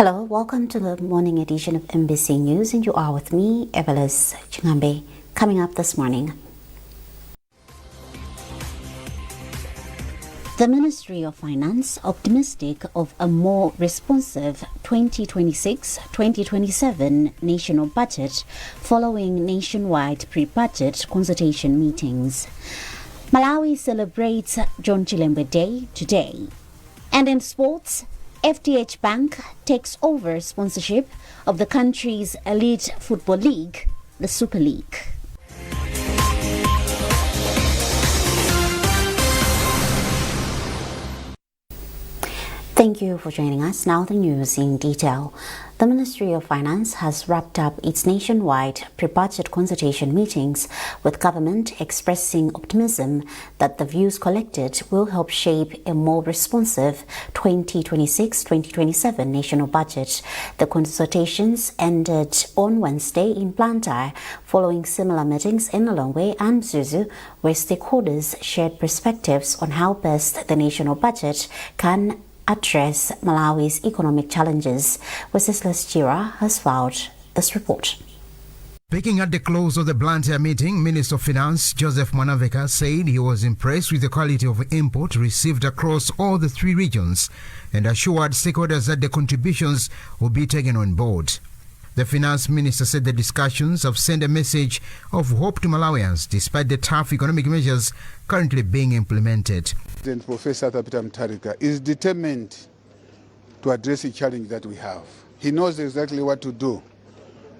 Hello, welcome to the morning edition of MBC News, and you are with me, Abale, Chilembwe. Coming up this morning, the Ministry of Finance optimistic of a more responsive 2026-2027 national budget following nationwide pre-budget consultation meetings. Malawi celebrates John Chilembwe Day today. And in sports, FDH Bank takes over sponsorship of the country's elite football league, the Super League. Thank you for joining us. Now the news in detail. The Ministry of Finance has wrapped up its nationwide pre-budget consultation meetings, with government expressing optimism that the views collected will help shape a more responsive 2026-2027 national budget. The consultations ended on Wednesday in Blantyre, following similar meetings in Lilongwe and Zuzu, where stakeholders shared perspectives on how best the national budget can address Malawi's economic challenges. Zachitika has filed this report. Speaking at the close of the Blantyre meeting, Minister of Finance Joseph Mwanaveka said he was impressed with the quality of input received across all the three regions and assured stakeholders that the contributions will be taken on board. The Finance Minister said the discussions have sent a message of hope to Malawians despite the tough economic measures currently being implemented. President Professor Mutharika is determined to address the challenge that we have. He knows exactly what to do.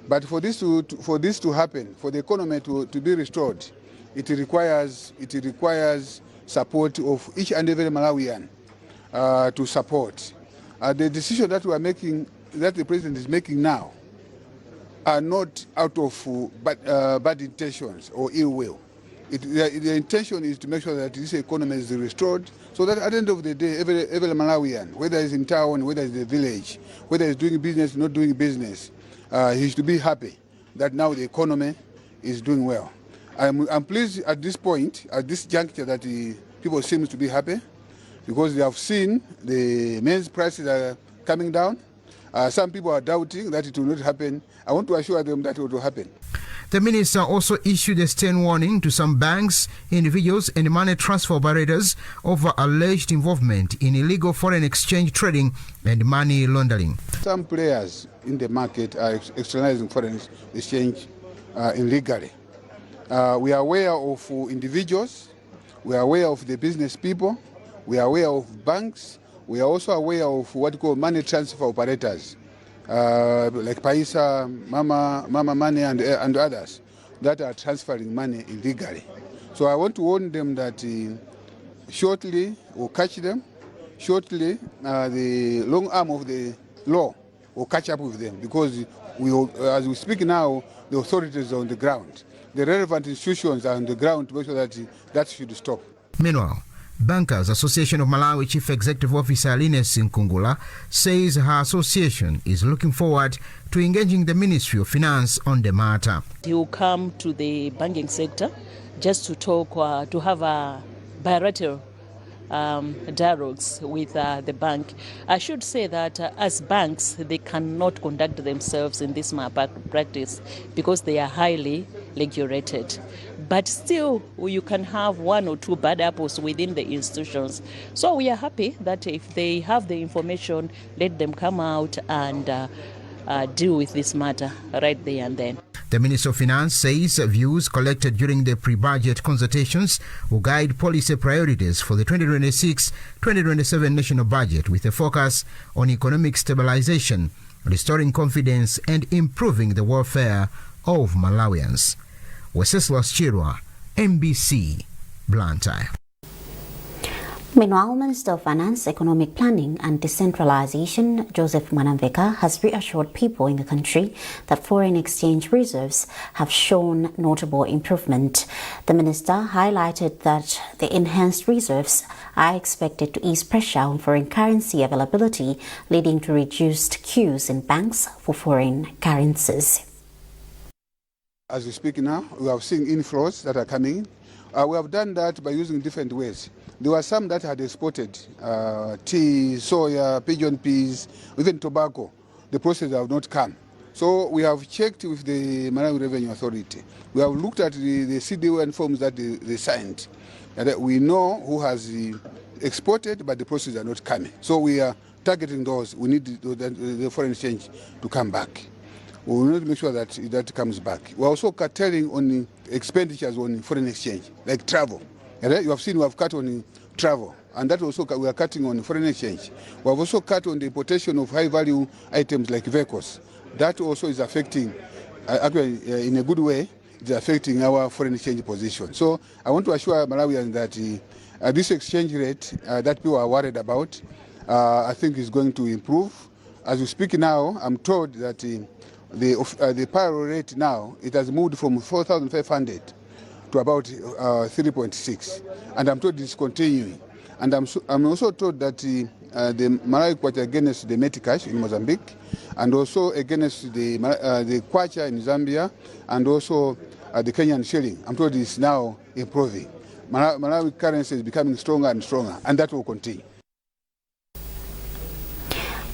But for this to happen, for the economy to be restored, it requires support of each and every Malawian to support. The decision that we are making, that the President is making now, are not out of bad intentions or ill will. The intention is to make sure that this economy is restored, so that at the end of the day, every Malawian, whether it's in town, whether it's in the village, whether it's doing business, not doing business, he should be happy that now the economy is doing well. I'm pleased at this point, at this juncture, that the people seem to be happy because they have seen the maize prices are coming down. Some people are doubting that it will not happen. I want to assure them that it will happen. The minister also issued a stern warning to some banks, individuals and money transfer operators over alleged involvement in illegal foreign exchange trading and money laundering. Some players in the market are externalizing foreign exchange illegally. We are aware of individuals, we are aware of the business people, we are aware of banks, we are also aware of what we call money transfer operators, like Paisa, Mama Money and others that are transferring money illegally. So I want to warn them that shortly we'll catch them. Shortly, the long arm of the law will catch up with them, because as we speak now, the authorities are on the ground. The relevant institutions are on the ground to make sure that that should stop. Meanwhile, Bankers Association of Malawi Chief Executive Officer Linus Nkungula says her association is looking forward to engaging the Ministry of Finance on the matter. He will come to the banking sector just to talk, to have a bilateral dialogues with the bank. I should say that as banks, they cannot conduct themselves in this practice because they are highly regulated. But still, you can have one or two bad apples within the institutions. So we are happy that if they have the information, let them come out and deal with this matter right there and then. The Minister of Finance says views collected during the pre-budget consultations will guide policy priorities for the 2026-2027 national budget, with a focus on economic stabilization, restoring confidence and improving the welfare of Malawians. Zachitika, MBC, Blantyre. Meanwhile, Minister of Finance, Economic Planning and Decentralization Joseph Mwanaveka has reassured people in the country that foreign exchange reserves have shown notable improvement. The minister highlighted that the enhanced reserves are expected to ease pressure on foreign currency availability, leading to reduced queues in banks for foreign currencies. As we speak now, we have seen inflows that are coming. We have done that by using different ways. There were some that had exported tea, soya, pigeon peas, even tobacco. the process have not come. So we have checked with the Malawi Revenue Authority. We have looked at the CDON forms that they signed. And we know who has exported, but the processes are not coming. So we are targeting those. We need the foreign exchange to come back. We need to make sure that comes back. We're also curtailing on the expenditures on foreign exchange, like travel. You have seen we have cut on travel, and that also we are cutting on foreign exchange. We have also cut on the importation of high-value items like vehicles. That also is affecting, actually in a good way, it's affecting our foreign exchange position. So I want to assure Malawians that this exchange rate that people are worried about, I think is going to improve. As we speak now, I'm told that the payroll rate now, it has moved from 4,500 to about 3.6, and I'm told it's continuing. And I'm also told that the Malawi kwacha against the metikash in Mozambique, and also against the kwacha in Zambia, and also the Kenyan shilling, I'm told it's now improving. Malawi currency is becoming stronger and stronger, and that will continue.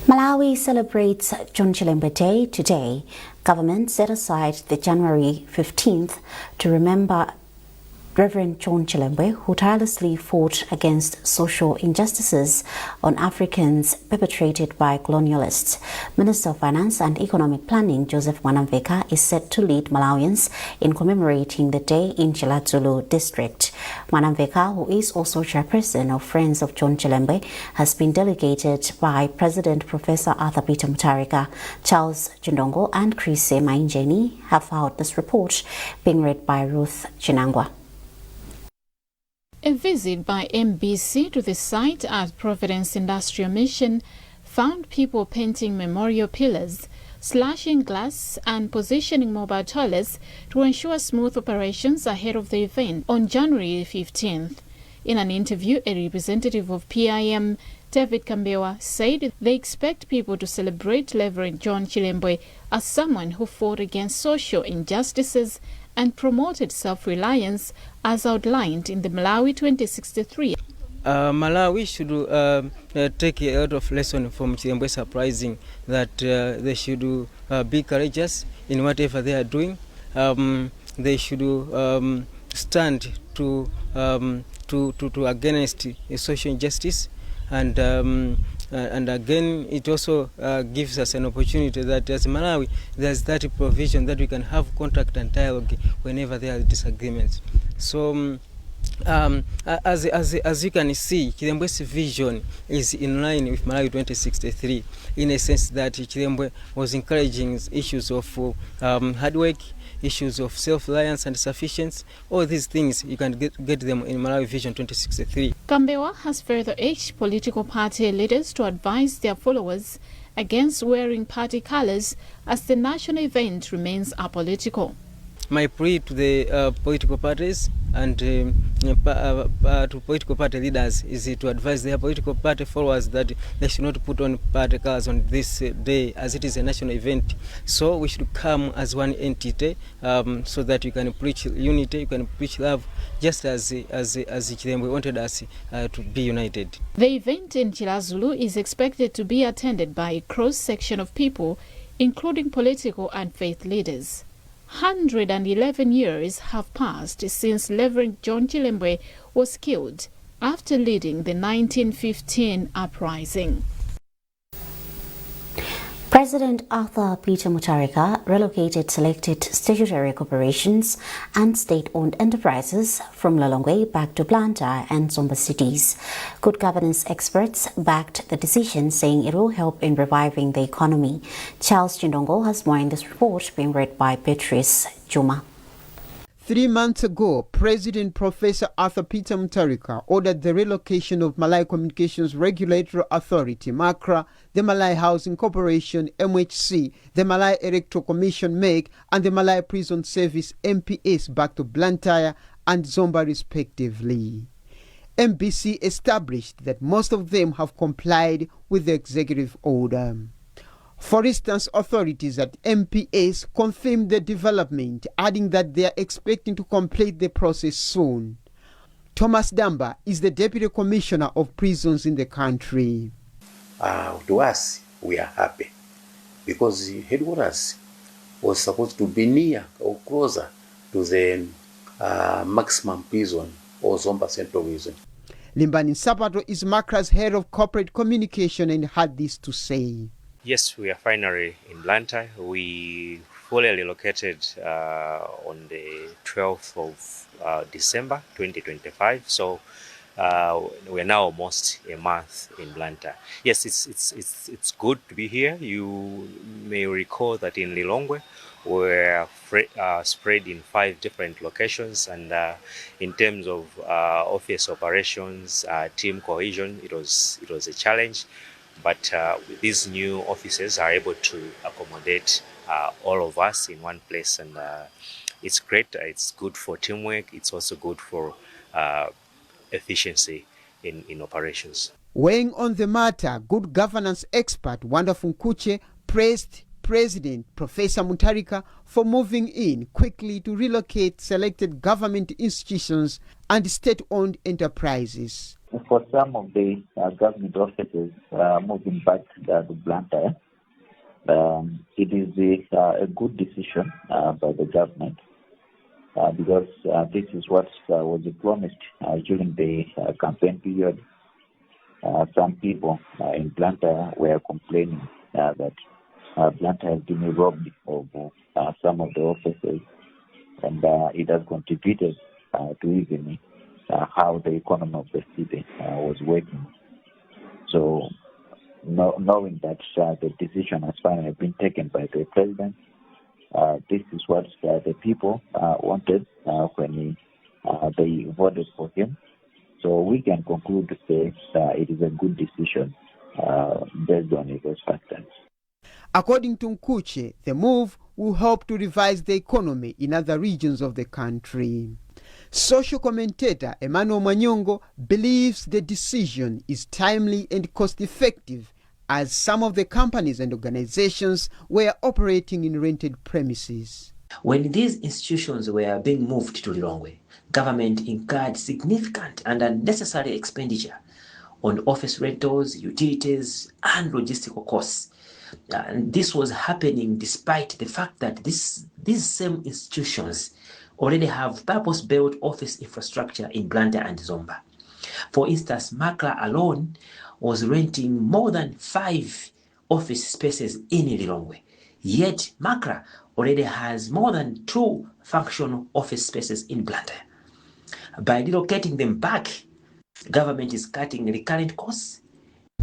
Malawi celebrates John Chilembwe Day today. Government set aside the January 15th to remember Reverend John Chilembwe, who tirelessly fought against social injustices on Africans perpetrated by colonialists. Minister of Finance and Economic Planning Joseph Mwanamveka is set to lead Malawians in commemorating the day in Chiladzulu district. Mwanamveka, who is also chairperson of Friends of John Chilembwe, has been delegated by President Professor Arthur Peter Mutharika. Charles Chindongo and Chris Mainjeni have filed this report, being read by Ruth Chinangwa. A visit by MBC to the site at Providence Industrial Mission found people painting memorial pillars, slashing glass and positioning mobile toilets to ensure smooth operations ahead of the event on January 15th. In an interview, a representative of PIM, David Kambewa, said they expect people to celebrate Reverend John Chilembwe as someone who fought against social injustices and promoted self-reliance as outlined in the Malawi 2063. Malawi should take a lot of lesson from Chilembwe, surprising that they should be courageous in whatever they are doing. They should stand to against social injustice, and again it also gives us an opportunity that as Malawi there's that provision that we can have contact and dialogue whenever there are disagreements. So as you can see, Chilembwe's vision is in line with Malawi 2063 in a sense that Chilembwe was encouraging issues of hard work, issues of self-reliance and sufficiency. All these things you can get them in Malawi Vision 2063. Kambewa has further urged political party leaders to advise their followers against wearing party colors as the national event remains apolitical. My plea to the political parties and to political party leaders is to advise their political party followers that they should not put on party colors on this day, as it is a national event. So we should come as one entity, so that you can preach unity, you can preach love, just as Chilembwe wanted us to be united. The event in Chiladzulu is expected to be attended by a cross-section of people, including political and faith leaders. 111 years have passed since Reverend John Chilembwe was killed after leading the 1915 uprising. President Arthur Peter Mutharika relocated selected statutory corporations and state-owned enterprises from Lilongwe back to Blantyre and Zomba cities. Good governance experts backed the decision, saying it will help in reviving the economy. Charles Chindongo has more in this report, being read by Beatrice Juma. 3 months ago, President Professor Arthur Peter Mutharika ordered the relocation of Malawi Communications Regulatory Authority, MACRA, the Malawi Housing Corporation, MHC, the Malawi Electoral Commission, MEC, and the Malawi Prison Service, MPS, back to Blantyre and Zomba respectively. MBC established that most of them have complied with the executive order. For instance, authorities at MPS confirmed the development, adding that they are expecting to complete the process soon. Thomas Damba is the Deputy Commissioner of Prisons in the country. To us, we are happy because the headquarters was supposed to be near or closer to the maximum prison or Zomba Central Prison. Limbani Sapato is Macra's head of corporate communication and had this to say. Yes, we are finally in Blantyre. We fully relocated on the 12th of December 2025. So we are now almost a month in Blantyre. Yes, it's good to be here. You may recall that in Lilongwe we're spread in 5 different locations, and in terms of office operations, team cohesion, it was a challenge. But these new offices are able to accommodate all of us in one place, and it's great. It's good for teamwork. It's also good for efficiency in operations. Weighing on the matter, good governance expert Wanda Funkuche praised President Professor Mutharika for moving in quickly to relocate selected government institutions and state-owned enterprises. For some of the government offices moving back to Blantyre, it is a good decision by the government because this is what was promised during the campaign period. Some people in Blantyre were complaining that Blantyre has been robbed of some of the offices, and it has contributed to even how the economy of the city was working. So, knowing that the decision has finally been taken by the president, this is what the people wanted when they voted for him. So we can conclude to say it is a good decision based on those factors. According to Nkuche, the move will help to revise the economy in other regions of the country. Social commentator Emmanuel Manyongo believes the decision is timely and cost-effective, as some of the companies and organizations were operating in rented premises. When these institutions were being moved to Lilongwe, government incurred significant and unnecessary expenditure on office rentals, utilities, and logistical costs. And this was happening despite the fact that these same institutions already have purpose-built office infrastructure in Blantyre and Zomba. For instance, Makra alone was renting more than 5 office spaces in Lilongwe. Yet Makra already has more than 2 functional office spaces in Blantyre. By relocating them back, government is cutting recurrent costs,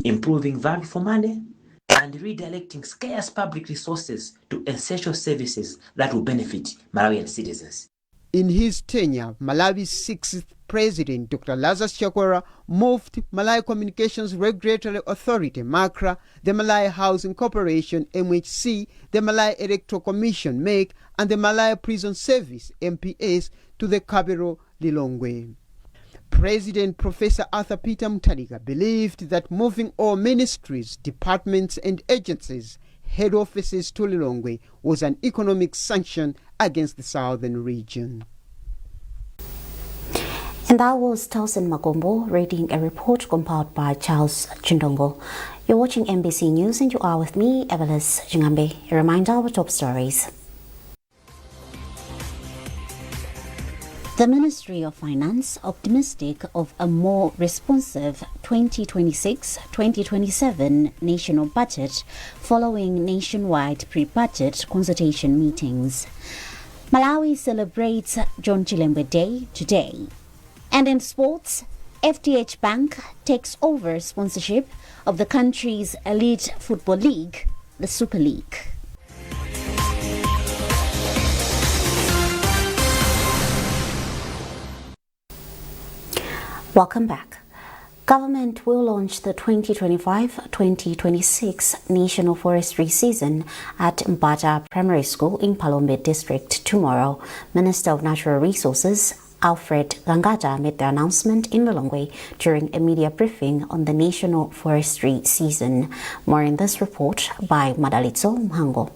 improving value for money, and redirecting scarce public resources to essential services that will benefit Malawian citizens. In his tenure, Malawi's 6th President, Dr. Lazarus Chakwera, moved Malawi Communications Regulatory Authority, MACRA, the Malawi Housing Corporation, MHC, the Malawi Electoral Commission, MEC, and the Malawi Prison Service, MPS, to the capital, Lilongwe. President Professor Arthur Peter Mutharika believed that moving all ministries, departments, and agencies, head offices to Lilongwe was an economic sanction against the southern region. And that was Tausen Magombo reading a report compiled by Charles Chindongo. You're watching MBC News and you are with me, Abale Jingambe. A reminder of our top stories. The Ministry of Finance optimistic of a more responsive 2026-2027 national budget following nationwide pre-budget consultation meetings. Malawi celebrates John Chilembwe Day today. And in sports, FDH Bank takes over sponsorship of the country's elite football league, the Super League. Welcome back. Government will launch the 2025-2026 National Forestry Season at Mbata Primary School in Palombe District tomorrow. Minister of Natural Resources Alfred Gangata made the announcement in Lilongwe during a media briefing on the National Forestry Season. More in this report by Madalitso Mhango.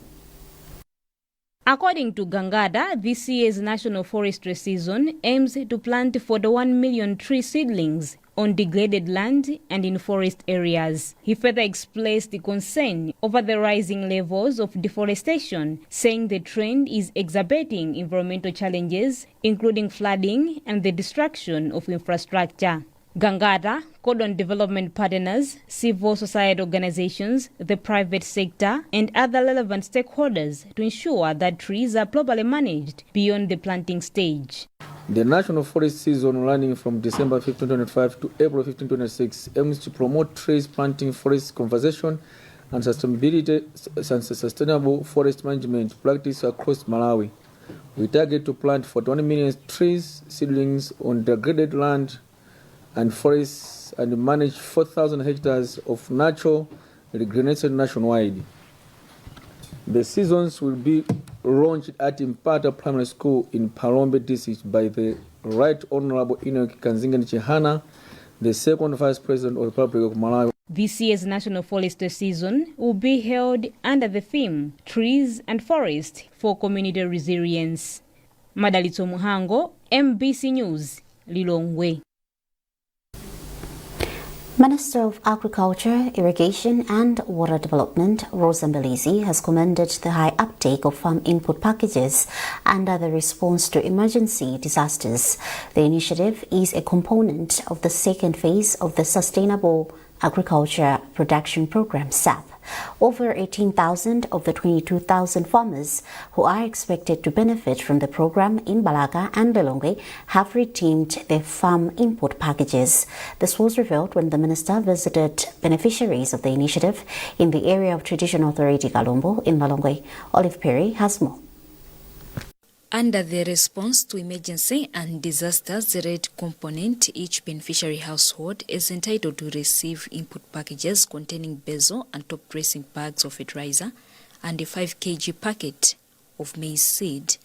According to Gangada, this year's National Forestry Season aims to plant 41 million tree seedlings on degraded land and in forest areas. He further expressed the concern over the rising levels of deforestation, saying the trend is exacerbating environmental challenges, including flooding and the destruction of infrastructure. Gangata called on development partners, civil society organizations, the private sector, and other relevant stakeholders to ensure that trees are properly managed beyond the planting stage. The National Forest Season running from December 1525 to April 1526 aims to promote trees planting, forest conservation, and sustainable forest management practice across Malawi. We target to plant 41 million trees, seedlings on degraded land and forests, and manage 4,000 hectares of natural regenerated nationwide. The seasons will be launched at Impata Primary School in Palombe District by the Right Honorable Enoch Kanzinga Chihana, the second Vice President of the Republic of Malawi. This year's National Forestry Season will be held under the theme Trees and Forest for Community Resilience. Madalitso Muhango, MBC News, Lilongwe. Minister of Agriculture, Irrigation and Water Development, Rosa Mbelizi, has commended the high uptake of farm input packages under the response to emergency disasters. The initiative is a component of the second phase of the Sustainable Agriculture Production Program, SAP. Over 18,000 of the 22,000 farmers who are expected to benefit from the program in Balaka and Lilongwe have redeemed their farm input packages. This was revealed when the minister visited beneficiaries of the initiative in the area of Traditional Authority Kalumbo in Lilongwe. Olive Perry has more. Under the response to emergency and disasters rate component, each beneficiary household is entitled to receive input packages containing basil and top dressing bags of fertilizer and a 5 kg packet of maize seed.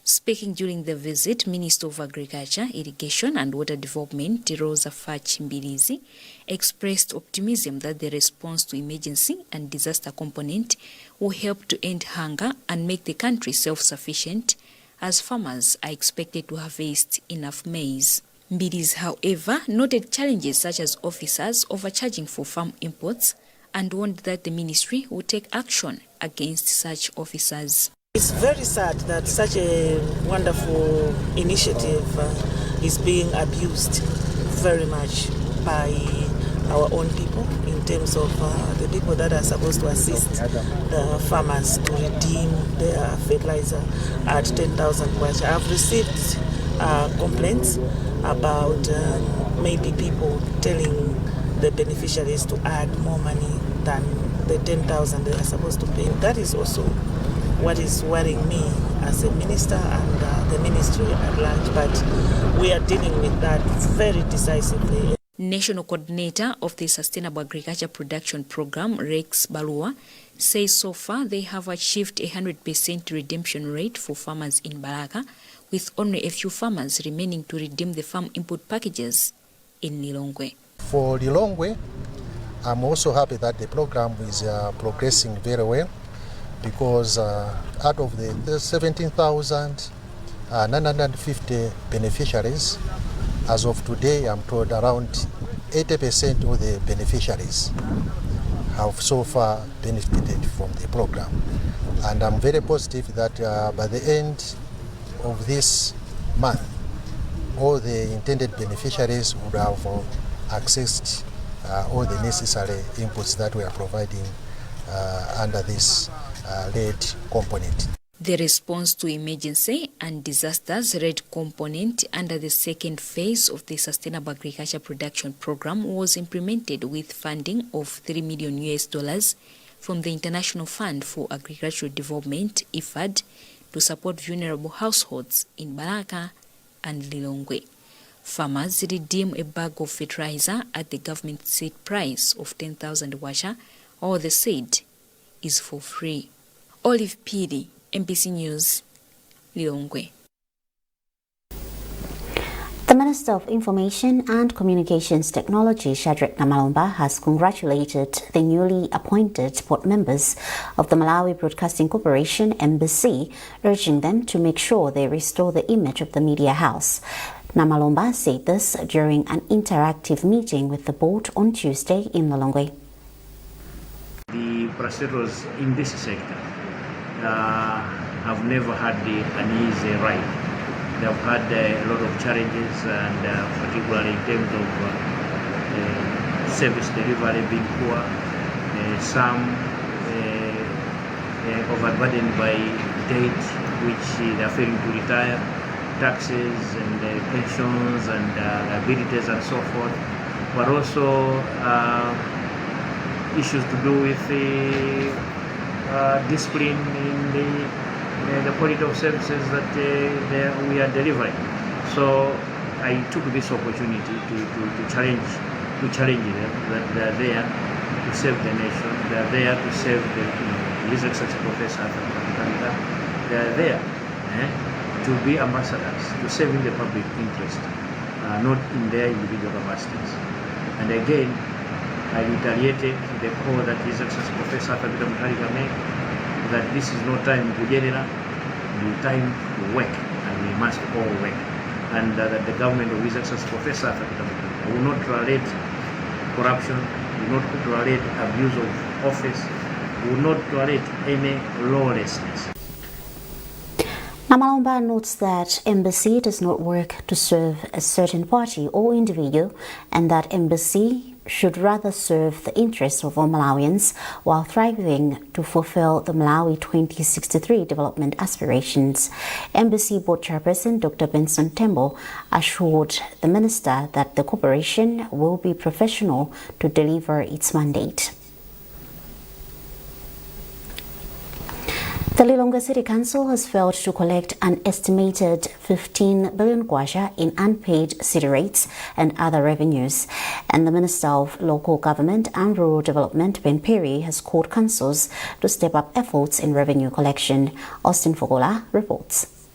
Speaking during the visit, Minister of Agriculture, Irrigation and Water Development, Rosa Mbelizi, expressed optimism that the response to emergency and disaster component will help to end hunger and make the country self-sufficient, as farmers are expected to harvest enough maize. Mbelizi, however, noted challenges such as officers overcharging for farm imports and warned that the ministry will take action against such officers. It's very sad that such a wonderful initiative is being abused very much by our own people in terms of the people that are supposed to assist the farmers to redeem their fertilizer at 10,000 kwacha. I've received complaints about maybe people telling the beneficiaries to add more money than the 10,000 they are supposed to pay. That is also what is worrying me as a minister and the ministry at large, but we are dealing with that very decisively. National Coordinator of the Sustainable Agriculture Production Program, Rex Balua, says so far they have achieved a 100% redemption rate for farmers in Balaka, with only a few farmers remaining to redeem the farm input packages in Lilongwe. For Lilongwe, I'm also happy that the program is progressing very well, because out of the 17,950 beneficiaries, as of today, I'm told around 80% of the beneficiaries have so far benefited from the program. And I'm very positive that by the end of this month, all the intended beneficiaries would have accessed all the necessary inputs that we are providing under this lead component. The response to emergency and disasters rate component under the second phase of the Sustainable Agriculture Production Program was implemented with funding of $3 million from the International Fund for Agricultural Development, IFAD, to support vulnerable households in Balaka and Lilongwe. Farmers redeem a bag of fertilizer at the government seed price of 10,000 kwacha, or the seed is for free. Olive Piri, MBC News, Lilongwe. The Minister of Information and Communications Technology, Shadrack Namalomba, has congratulated the newly appointed board members of the Malawi Broadcasting Corporation, MBC, urging them to make sure they restore the image of the media house. Namalomba said this during an interactive meeting with the board on Tuesday in Lilongwe. The prosecutors in this sector have never had an easy ride. They've had a lot of challenges, and particularly in terms of service delivery being poor, some overburdened by debt which they are failing to retire, taxes and pensions and liabilities and so forth, but also issues to do with discipline in the quality of services that we are delivering. So I took this opportunity to challenge them that they are there to serve the nation. They are there to serve the His Excellency Professor They are there to be ambassadors, to serve in the public interest, not in their individual capacities. And again, I reiterated the call that His Excellency Professor made, that this is no time to general, the time to work, and we must all work. And that the government of His Excellency Professor will not tolerate corruption, will not tolerate abuse of office, will not tolerate any lawlessness. Namalomba notes that embassy does not work to serve a certain party or individual, and that embassy should rather serve the interests of all Malawians while thriving to fulfill the Malawi 2063 development aspirations. Embassy Board Chairperson Dr. Benson Tembo assured the minister that the corporation will be professional to deliver its mandate. The Lilongwe City Council has failed to collect an estimated 15 billion kwacha in unpaid city rates and other revenues, and the Minister of Local Government and Rural Development, Ben Perry, has called councils to step up efforts in revenue collection. Austin Fogola reports.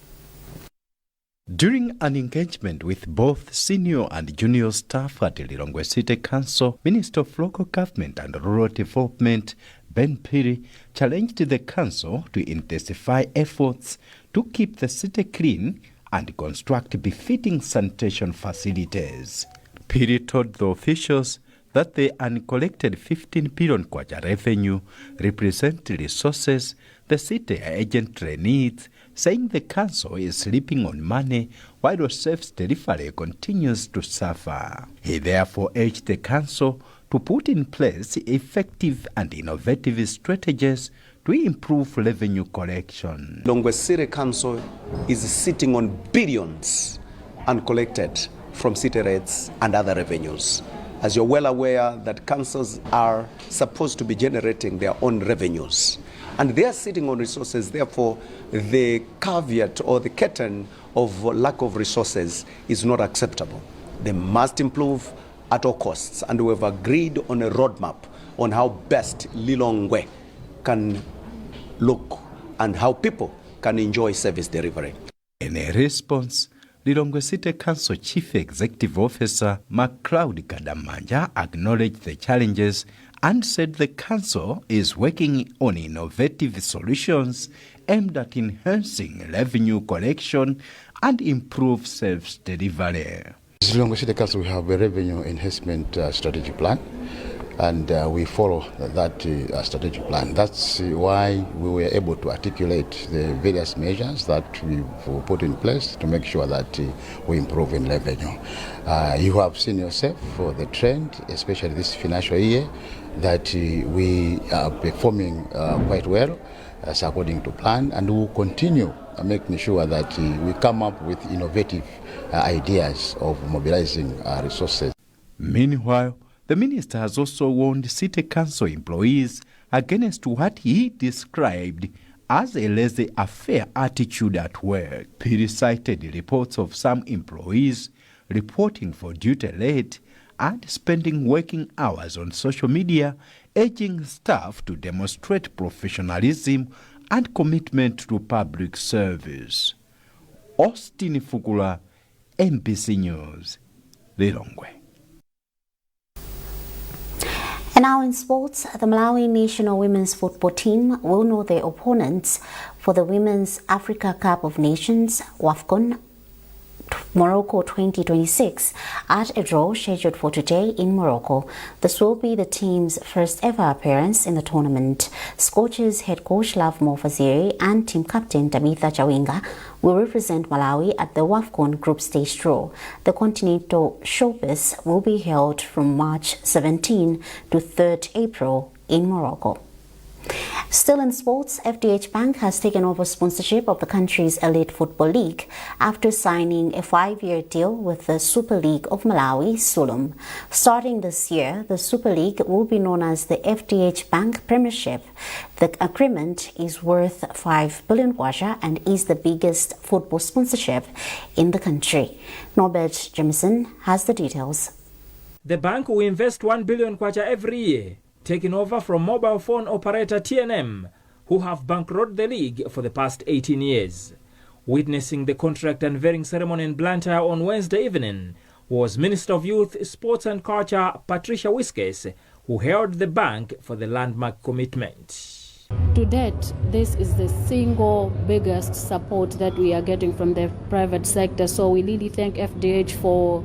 During an engagement with both senior and junior staff at the Lilongwe City Council, Minister of Local Government and Rural Development, Ben Perry, challenged the council to intensify efforts to keep the city clean and construct befitting sanitation facilities. Perry told the officials that the uncollected 15 billion kwacha revenue represent resources the city urgently needs, saying the council is sleeping on money while service delivery continues to suffer. He therefore urged the council to put in place effective and innovative strategies to improve revenue collection. Lilongwe City Council is sitting on billions uncollected from city rates and other revenues. As you're well aware that councils are supposed to be generating their own revenues, and they are sitting on resources. Therefore, the caveat or the curtain of lack of resources is not acceptable. They must improve at all costs, and we have agreed on a roadmap on how best Lilongwe can look and how people can enjoy service delivery. In a response, Lilongwe City Council Chief Executive Officer MacLeod Kadamanja acknowledged the challenges and said the council is working on innovative solutions aimed at enhancing revenue collection and improve service delivery. Lilongwe City Council, we have a revenue enhancement strategic plan, and we follow that strategic plan. That's why we were able to articulate the various measures that we've put in place to make sure that we improve in revenue. You have seen yourself for the trend, especially this financial year, that we are performing quite well as according to plan, and we will continue making sure that we come up with innovative ideas of mobilizing resources. Meanwhile, the minister has also warned City Council employees against what he described as a laissez-faire attitude at work. He cited reports of some employees reporting for duty late and spending working hours on social media, urging staff to demonstrate professionalism and commitment to public service. Austin Fukula, MBC News, Lilongwe. And now in sports, the Malawi national women's football team will know their opponents for the Women's Africa Cup of Nations, WAFCON Morocco 2026 at a draw scheduled for today in Morocco. This will be the team's first ever appearance in the tournament. Scorchers head coach Love Mofaziri and team captain Tabitha Chawinga will represent Malawi at the WAFCON group stage draw. The Continental Showbiz will be held from March 17 to 3rd April in Morocco. Still in sports, FDH Bank has taken over sponsorship of the country's elite football league after signing a 5-year deal with the Super League of Malawi, Sulum. Starting this year, the Super League will be known as the FDH Bank Premiership. The agreement is worth 5 billion kwacha and is the biggest football sponsorship in the country. Norbert Jameson has the details. The bank will invest 1 billion kwacha every year, taking over from mobile phone operator TNM, who have bankrolled the league for the past 18 years. Witnessing the contract unveiling ceremony in Blantyre on Wednesday evening was Minister of Youth, Sports and Culture Patricia Wiskes, who held the bank for the landmark commitment. To date, this is the single biggest support that we are getting from the private sector, so we really thank FDH for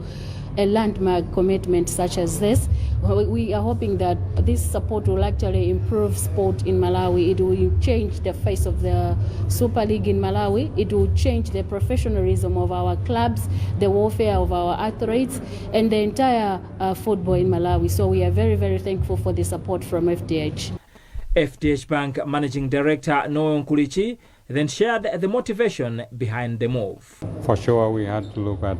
a landmark commitment such as this. We are hoping that this support will actually improve sport in Malawi. It will change the face of the Super League in Malawi. It will change the professionalism of our clubs, the welfare of our athletes, and the entire football in Malawi. So we are very, very thankful for the support from FDH. FDH Bank Managing Director Noah Nkulichi then shared the motivation behind the move. For sure, we had to look at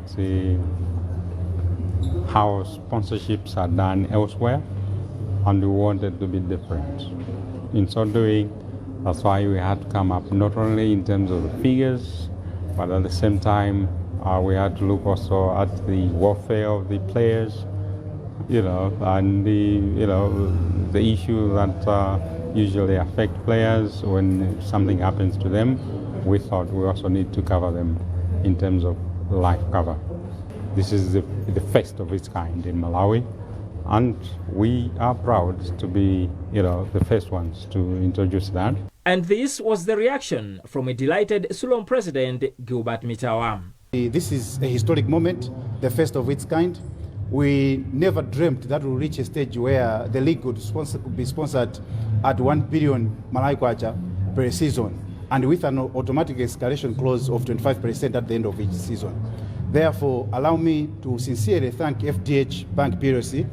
how sponsorships are done elsewhere, and we wanted to be different. In so doing, that's why we had to come up not only in terms of the figures, but at the same time, we had to look also at the welfare of the players, and the issue that usually affect players when something happens to them. We thought we also need to cover them in terms of life cover. This is the first of its kind in Malawi, and we are proud to be, the first ones to introduce that. And this was the reaction from a delighted Sulum president, Gilbert Mitawa. This is a historic moment, the first of its kind. We never dreamt that we'll reach a stage where the league would be sponsored at 1 billion Malawi kwacha per season, and with an automatic escalation clause of 25% at the end of each season. Therefore, allow me to sincerely thank FDH Bank PLC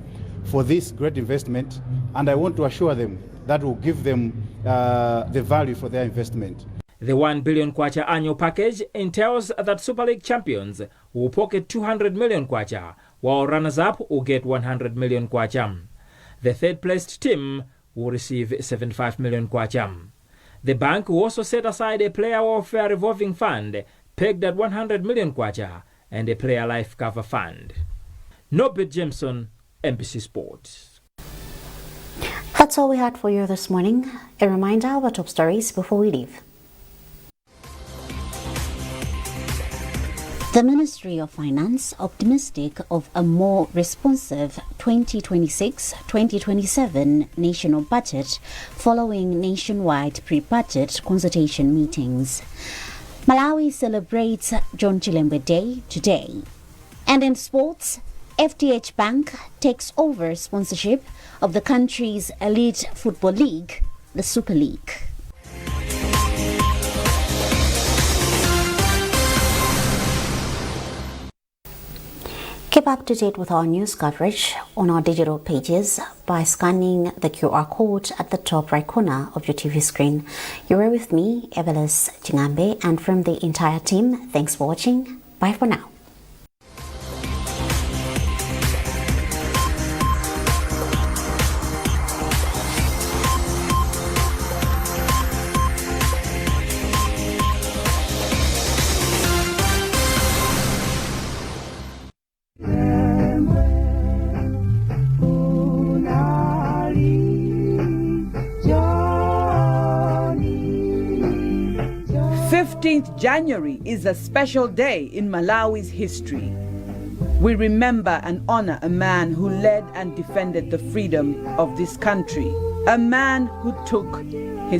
for this great investment, and I want to assure them that will give them the value for their investment. The 1 billion kwacha annual package entails that Super League champions will pocket 200 million kwacha, while runners-up will get 100 million kwacha. The third-placed team will receive 75 million kwacha. The bank will also set aside a player welfare revolving fund pegged at 100 million kwacha and a player life cover fund. Norbert Jameson, MPC Sports. That's all we had for you this morning. A reminder of our top stories before we leave. The Ministry of Finance optimistic of a more responsive 2026-2027 national budget following nationwide pre-budget consultation meetings. Malawi celebrates John Chilembwe Day today. And in sports, FDH Bank takes over sponsorship of the country's elite football league, the Super League. Keep up to date with our news coverage on our digital pages by scanning the QR code at the top right corner of your TV screen. You were with me, Abale Chingambe, and from the entire team, thanks for watching. Bye for now. January is a special day in Malawi's history. We remember and honor a man who led and defended the freedom of this country, a man who took his